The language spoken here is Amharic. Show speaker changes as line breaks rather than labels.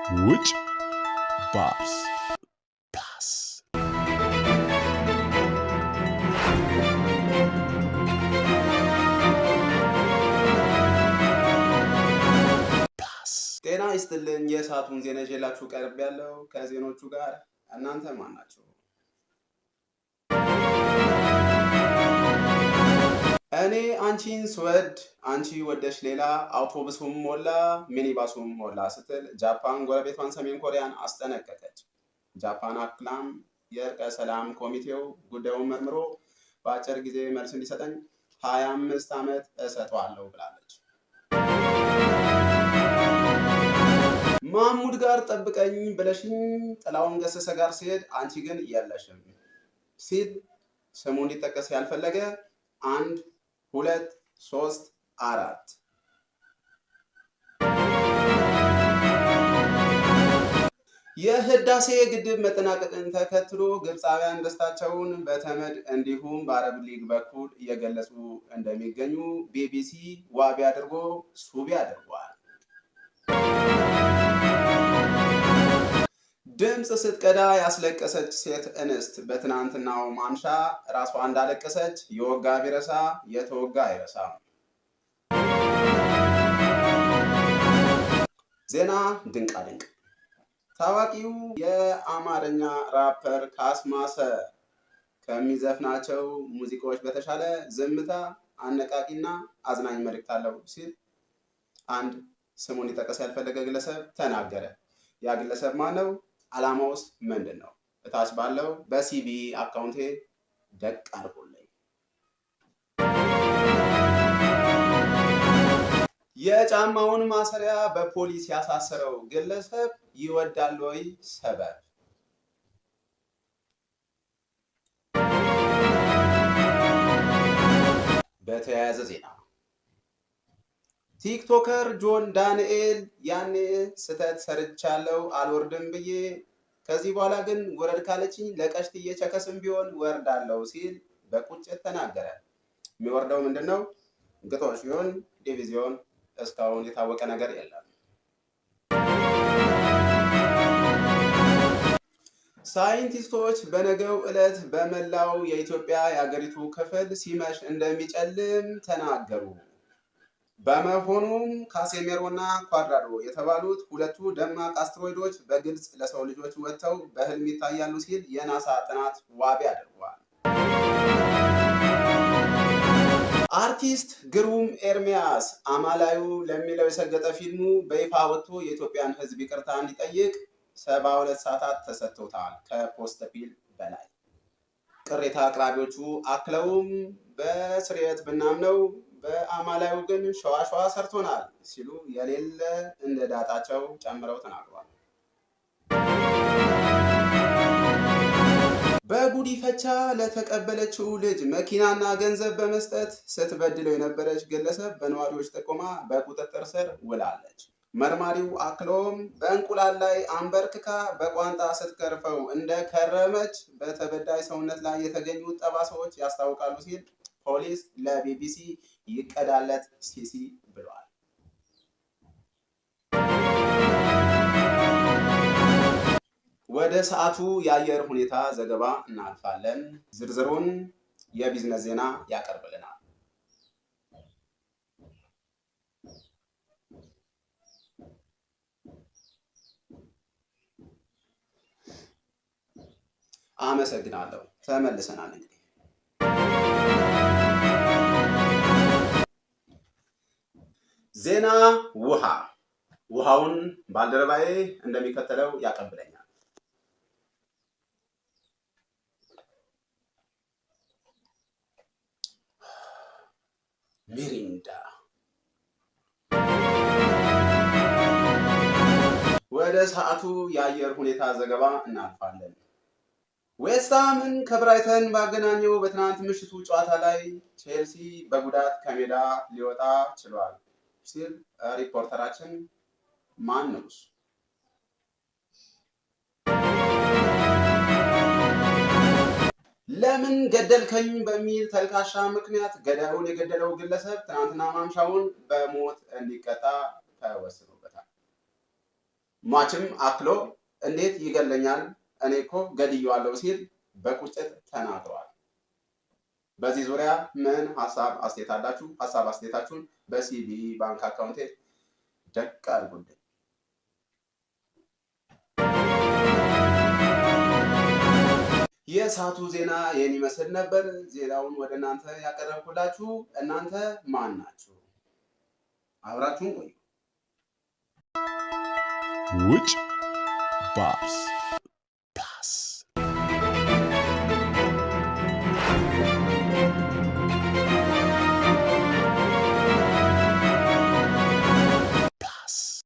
ውጭ ባርስ ፕላስ።
ጤና ይስጥልኝ። የሰዓቱን ዜና ይዤላችሁ ቀርብ ያለው ከዜኖቹ ጋር እናንተ ማን ናቸው? እኔ አንቺን ስወድ አንቺ ወደሽ ሌላ፣ አውቶቡሱም ሞላ ሚኒባሱም ሞላ ስትል ጃፓን ጎረቤቷን ሰሜን ኮሪያን አስጠነቀቀች። ጃፓን አክላም የእርቀ ሰላም ኮሚቴው ጉዳዩን መርምሮ በአጭር ጊዜ መልስ እንዲሰጠኝ 25 ዓመት እሰጠዋለሁ ብላለች። ማሙድ ጋር ጠብቀኝ ብለሽኝ ጥላውን ገሰሰ ጋር ሲሄድ አንቺ ግን የለሽም ሲል ስሙ እንዲጠቀስ ያልፈለገ አንድ ሁለት ሶስት አራት። የህዳሴ ግድብ መጠናቀቅን ተከትሎ ግብፃውያን ደስታቸውን በተመድ እንዲሁም በአረብ ሊግ በኩል እየገለጹ እንደሚገኙ ቢቢሲ ዋቢ አድርጎ ሱቢ አድርጓል። ድምፅ ስትቀዳ ያስለቀሰች ሴት እንስት በትናንትናው ማምሻ ራሷ እንዳለቀሰች የወጋ ቢረሳ የተወጋ አይረሳም። ዜና ድንቃ ድንቅ። ታዋቂው የአማርኛ ራፐር ካስማሰ ከሚዘፍናቸው ሙዚቃዎች በተሻለ ዝምታ አነቃቂና አዝናኝ መልእክት አለው ሲል አንድ ስሙን ሊጠቀስ ያልፈለገ ግለሰብ ተናገረ። ያ ግለሰብ ማን ነው? ዓላማውስ ምንድን ነው? እታች ባለው በ CBE አካውንቴ ደቅ አድርጎልኝ። የጫማውን ማሰሪያ በፖሊስ ያሳሰረው ግለሰብ ይወዳል ወይ ሰበብ? በተያያዘ ዜና ቲክቶከር ጆን ዳንኤል ያኔ ስህተት ሰርቻለሁ አልወርድም ብዬ ከዚህ በኋላ ግን ውረድ ካለችኝ ለቀሽትዬ ቸከስም ቢሆን ወርዳለሁ ሲል በቁጭት ተናገረ። የሚወርደው ምንድን ነው? ግጦሽ ይሁን ዲቪዚዮን እስካሁን የታወቀ ነገር የለም። ሳይንቲስቶች በነገው ዕለት በመላው የኢትዮጵያ የአገሪቱ ክፍል ሲመሽ እንደሚጨልም ተናገሩ። በመሆኑም ካሴሜሮና ኳድራዶ የተባሉት ሁለቱ ደማቅ አስትሮይዶች በግልጽ ለሰው ልጆች ወጥተው በህልም ይታያሉ ሲል የናሳ ጥናት ዋቢ አድርጓል። አርቲስት ግሩም ኤርሚያስ አማላዩ ለሚለው የሰገጠ ፊልሙ በይፋ ወጥቶ የኢትዮጵያን ሕዝብ ይቅርታ እንዲጠይቅ 72 ሰዓታት ተሰጥቶታል። ከፖስት ፒል በላይ ቅሬታ አቅራቢዎቹ አክለውም በስርየት ብናምነው በአማላዩ ግን ሸዋ ሸዋ ሰርቶናል ሲሉ የሌለ እንደ ዳጣቸው ጨምረው ተናግሯል። በጉዲፈቻ ለተቀበለችው ልጅ መኪናና ገንዘብ በመስጠት ስትበድለው የነበረች ግለሰብ በነዋሪዎች ጥቆማ በቁጥጥር ስር ውላለች። መርማሪው አክሎም በእንቁላል ላይ አንበርክካ በቋንጣ ስትገርፈው እንደከረመች በተበዳይ ሰውነት ላይ የተገኙ ጠባሳዎች ያስታውቃሉ ሲል ፖሊስ ለቢቢሲ ይቀዳለት ሲሲ ብሏል። ወደ ሰዓቱ የአየር ሁኔታ ዘገባ እናልፋለን። ዝርዝሩን የቢዝነስ ዜና ያቀርብልናል። አመሰግናለሁ። ተመልሰናል። እንግዲህ ዜና ውሃ ውሃውን ባልደረባዬ እንደሚከተለው ያቀብለኛል። ሚሪንዳ። ወደ ሰዓቱ የአየር ሁኔታ ዘገባ እናልፋለን። ዌስትሃምን ከብራይተን ባገናኘው በትናንት ምሽቱ ጨዋታ ላይ ቼልሲ በጉዳት ከሜዳ ሊወጣ ችሏል ሲል ሪፖርተራችን ማን ነው እሱ? ለምን ገደልከኝ በሚል ተልካሻ ምክንያት ገዳዩን የገደለው ግለሰብ ትናንትና ማምሻውን በሞት እንዲቀጣ ተወስኖበታል። ሟችም አክሎ እንዴት ይገለኛል፣ እኔ እኮ ገድየዋለሁ ሲል በቁጭት ተናግሯል። በዚህ ዙሪያ ምን ሀሳብ አስተያየት አላችሁ? ሀሳብ አስተያየታችሁን በ CBE ባንክ አካውንቴ ደቅ አድርጉልኝ። የሰዓቱ ዜና ይህን ይመስል ነበር። ዜናውን ወደ እናንተ ያቀረብኩላችሁ እናንተ ማን ናችሁ? አብራችሁን ቆዩ።
ውጭ ባብስ።